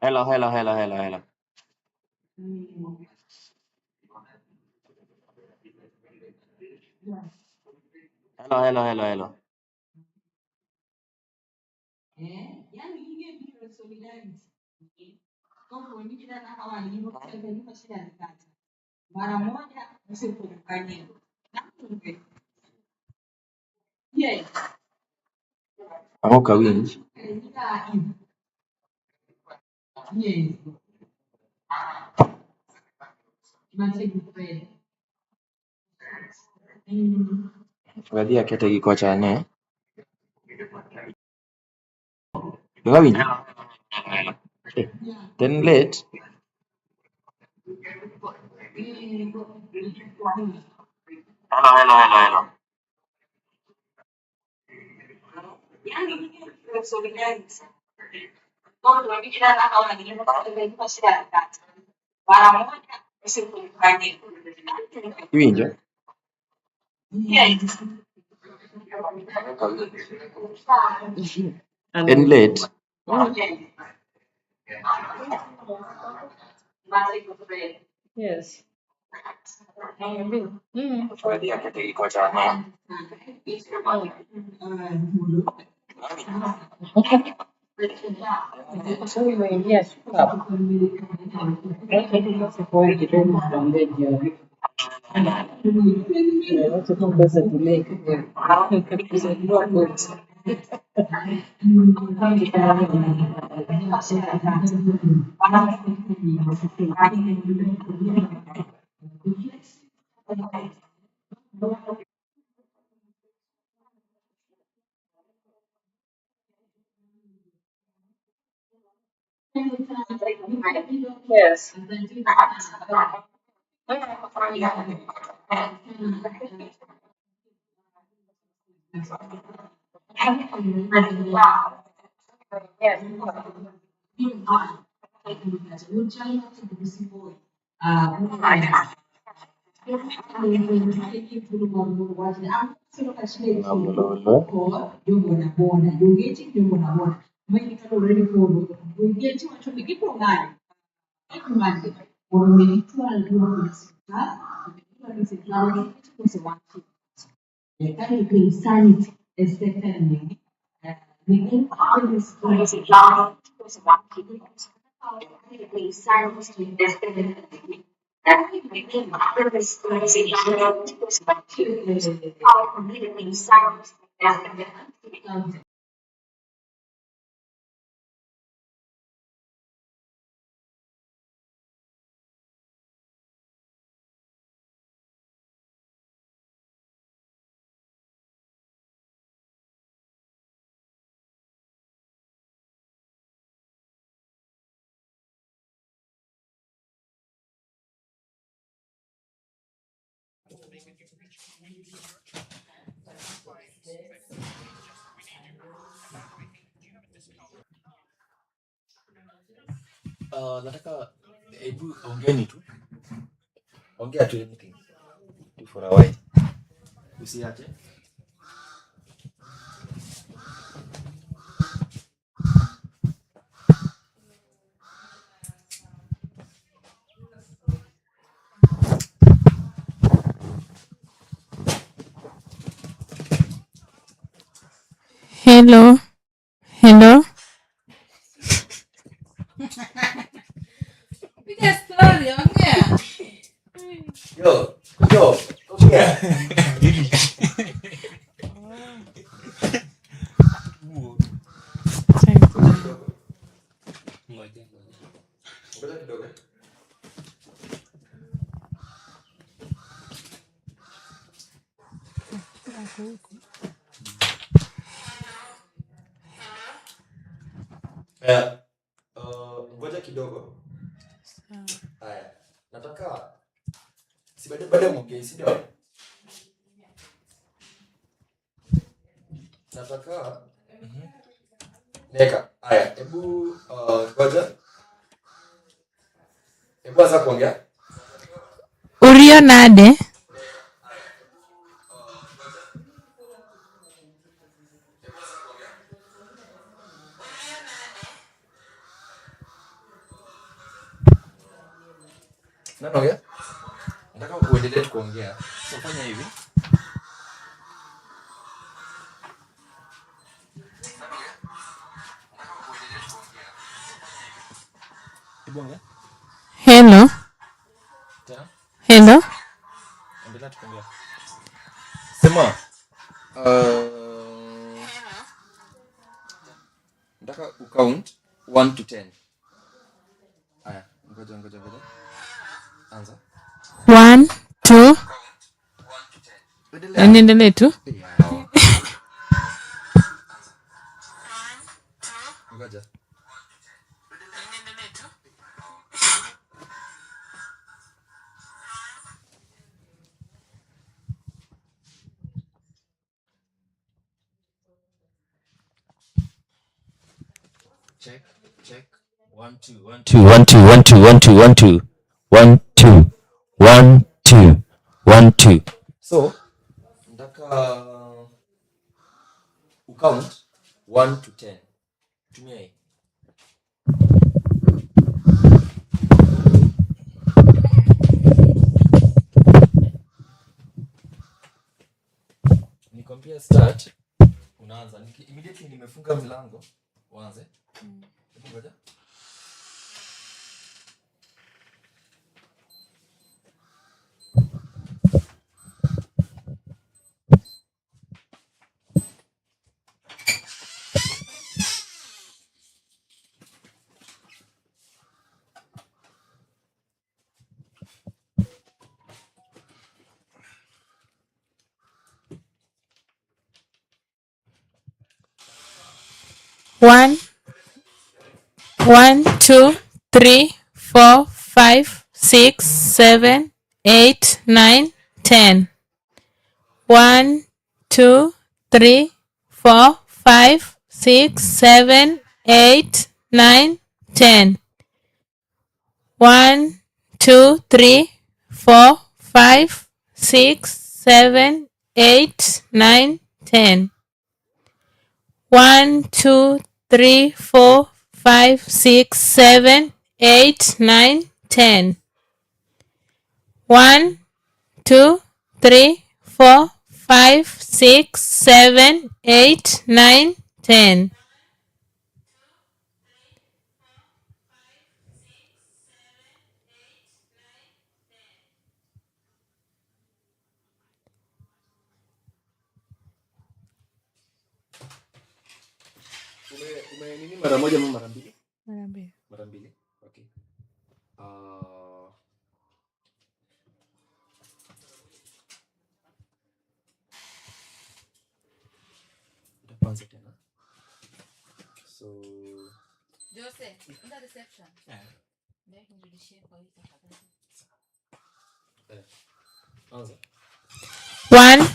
Hello, hello, hello, hello, hello. Hello, hello, hello, hello. Ang'o ok awinj? We adhi akete gi kocha ane. Be wawinjo? Eh, then late. Hello, hello, hello, hello. Iwinjo? En Hello. late. Yes. Niambie. Mm. We adhi akete gi kocha ane. Mm. Sasa umeingia shuka. Wacha tu basi kwa kidogo tuongee jioni. Eh, wacha tu kwanza tulie kidogo. Kuzaliwa kwetu. Yes. Yes. Ng'amololo. Nataka hebu ongeeni tu. Ongea tu anything. Tu for a while. Usiache. Hello, hello. Piga story, ongea. Yo, yo, ongea. Ngoja kidogo. Eh, ngoja kidogo. Haya. Nataka si bado muongee, si ndio? Nataka neka. Haya, hebu ngoja. Hebu anza kuongea. Uriyo nade? Nani ongea? Nataka uendelee tu kuongea. So fanya hivi. Hebu ongea. Hello. Tena. Hello. Endelea tu kuongea. Sema. Nataka ucount 1 to 10. Aya, ngoja ngoja ngoja. Anza. 1 2. Endelea. Niendelee tu. Yeah. Ngoja. Check, check. 1 2 1 2 1 2 1 2 1 2 1 2 1 2 1 2 1 2. So, nataka ucount 1 to 10. Tumia hii. Nikwambia start, unaanza. Immediately nimefunga mlango, uanze. Hebu ngoja. One, 1, 2, 3, 4, 5, 6, 7, 8, 9, 10. 1, 2, 3, 4, 5, 6, 7, 8, 9, 10. 1, 2, 3, 4, 5, 6, 7, 8, 9, 10. 1, 2, 3, 4, 5, 6, 7, 8, 9, 10. 1, 2, 3, 4, 5, 6, 7, 8, 9, 10. Ume nini mara moja ama mara mbili? Mara mbili. Mara mbili. Okay. Nitaanza tena. So Jose, enda reception. Eh. Ndio nirudishie kwa hiyo tafadhali. Anza. 1,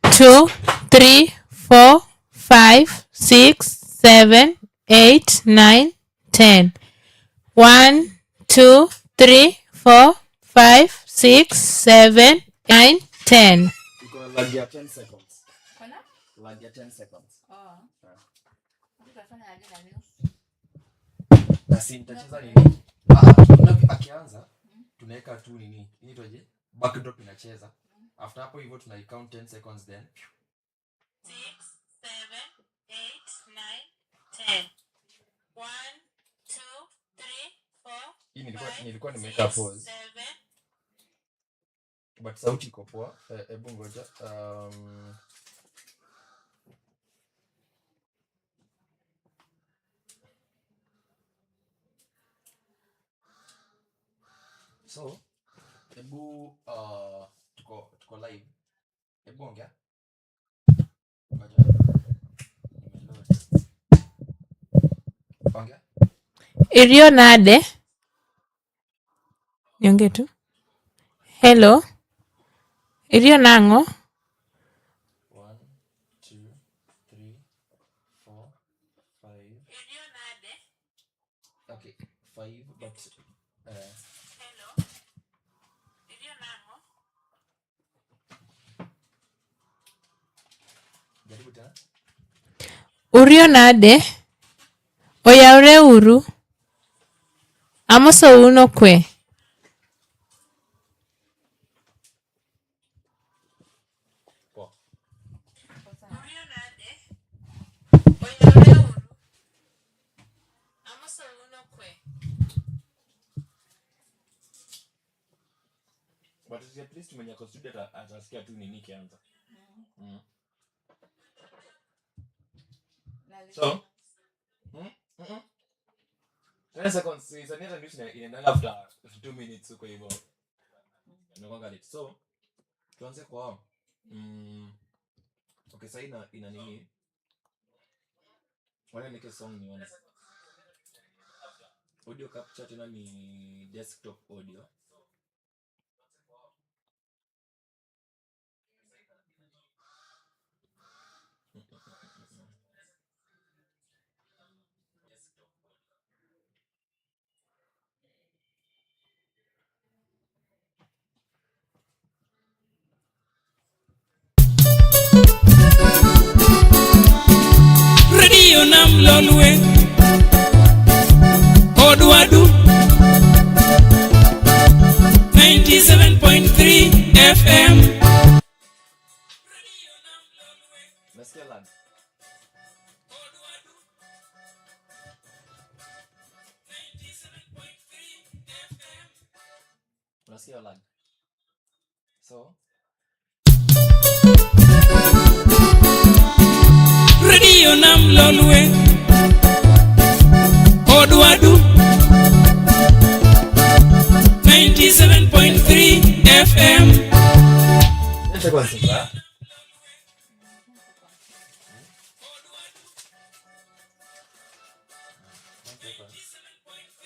2, 3, 4, 5, 6, 7, 8, 9, 10. 1, 2, 3, 4, 5, 6, 7, 9, 10. Iko na lag ya 10 seconds. Kuna? Lag ya 10 seconds. Oh. Utafanya aje na leo? Na si nitacheza nini? Akianza tunaweka tu nini? Inaitwaje? Backdrop inacheza. After hapo hivyo tuna count 10 seconds then. 6, 7, 8, 9, 10. 1, 2, 3, 4, Hii nilikuwa nimeweka pause. 7. But sauti iko poa. Hebu ngoja. So, hebu tuko live. Hebu ongea. Ngoja. Nimeload. Ongea. Iriyo nade? Niongee tu. Hello. Iriyo nang'o? 1, 2, 3, 4, 5. Iriyo nade? Okay, 5, but Hello. Iriyo nang'o? Jaribu tena. Uriyo nade? Oyawre uru? Amosou no kwe. But at least mwenye ako studio atasikia tu nini ikianza. Na So, 10 seconds, si hata news inaendanga after 2 minutes huko hivyo. Inakuanga late. So, tuanze kwa okay, sasa ina nini? Wala nike song nione. Audio capture tena ni desktop audio. Radio Nam Lolwe Odwadu 97.3 FM. Nasikia lag. Unasikia lag. So, Radio Nam Lolwe Odwadu 97.3 FM. 10 seconds ba?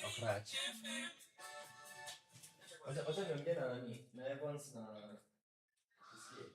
Okrach. Wacha niongee na nani? Na Evans na tusikie.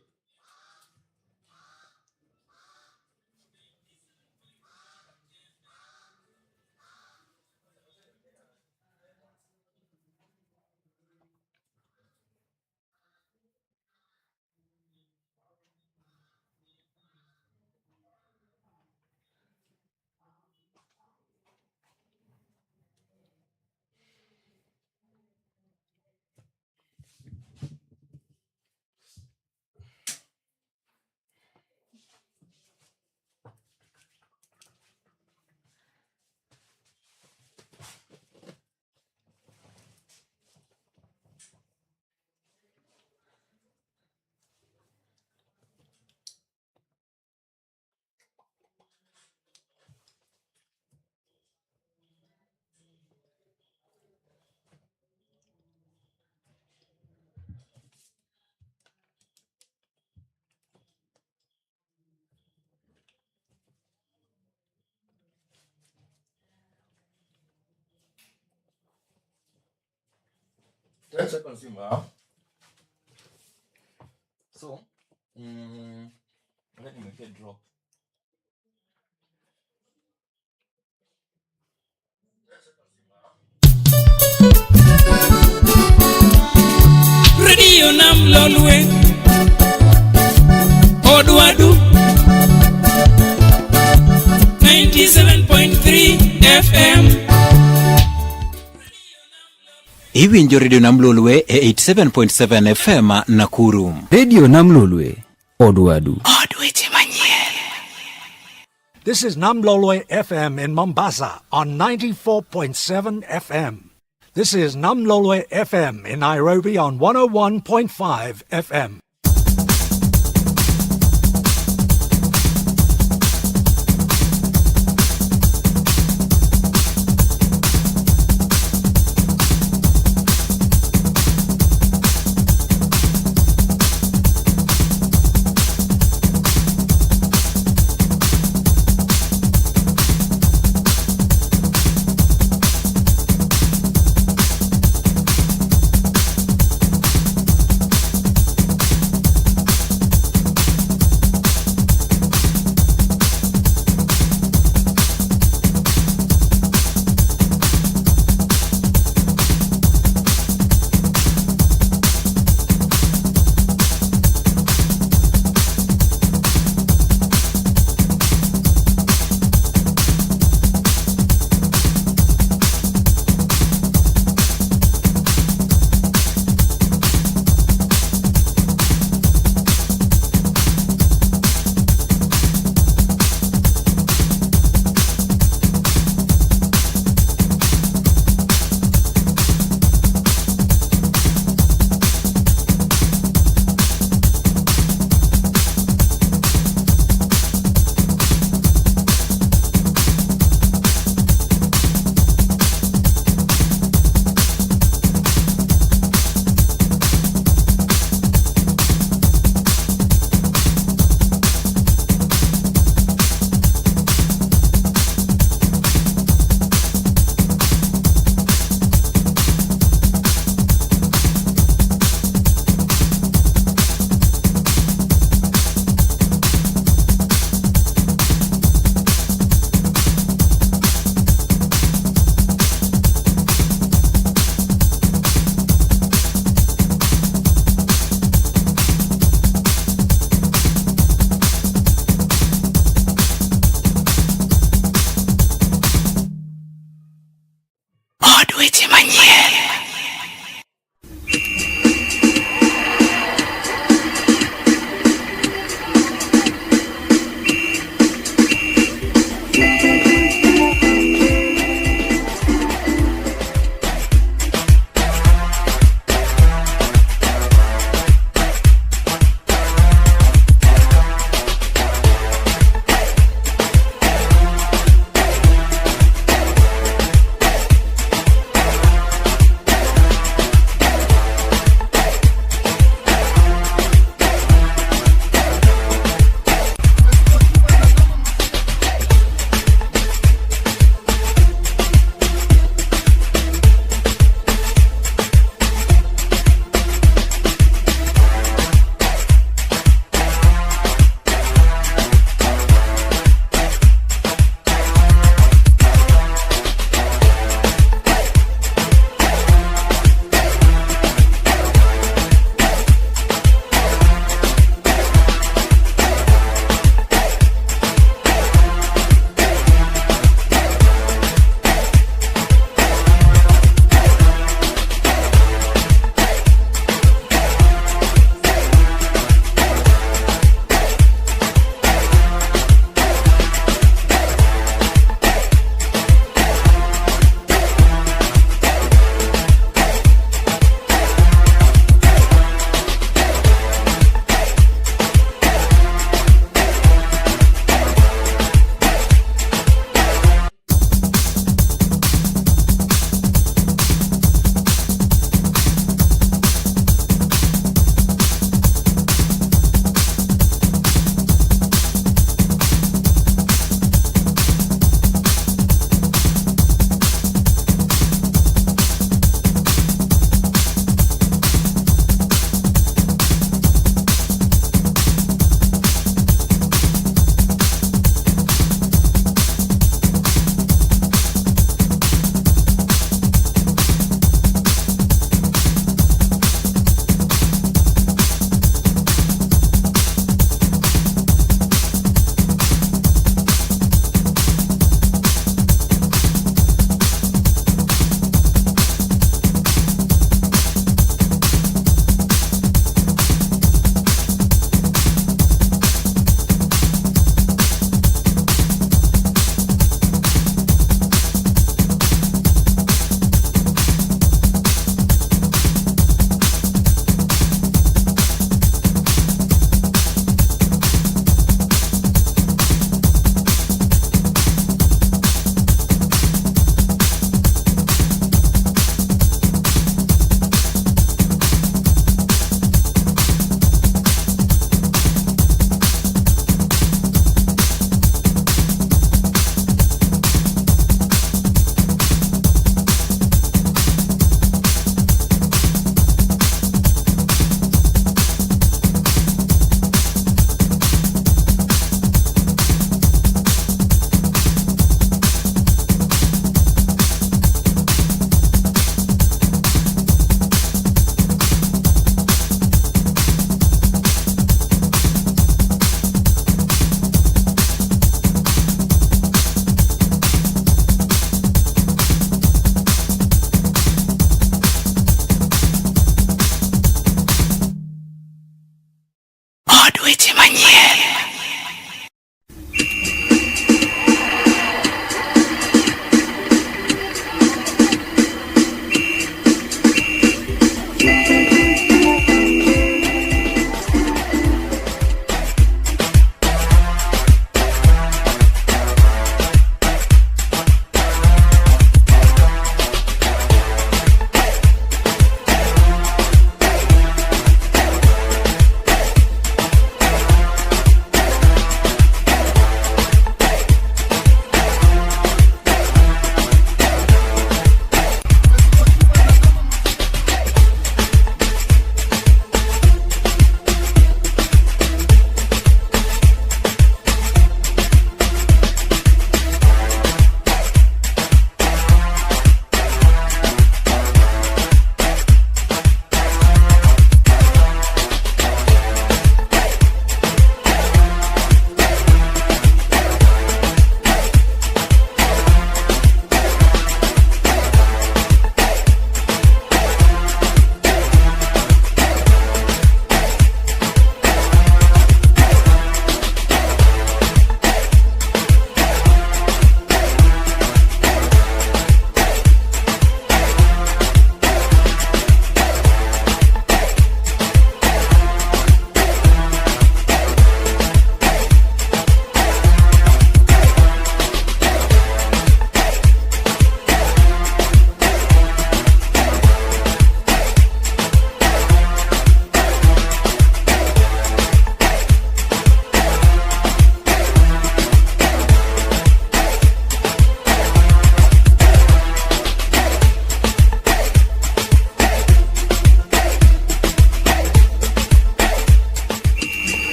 10 seconds mbaya. So, let me make a drop. Radio Nam Lolwe Odwadu 97.3 FM. Iwinjo Radio Nam Lolwe e 87.7 FM Nakuru. Radio Nam Lolwe, Odwadu. This is Namlolwe FM in Mombasa on 94.7 FM. This is Namlolwe FM in Nairobi on 101.5 FM.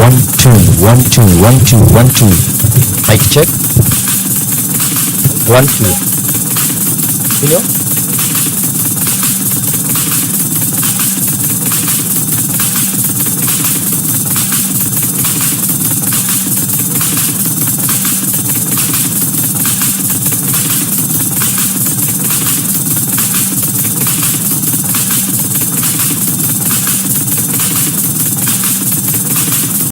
1 2 1 2 1 2 1 2. Mic check. 1 2. Sindio?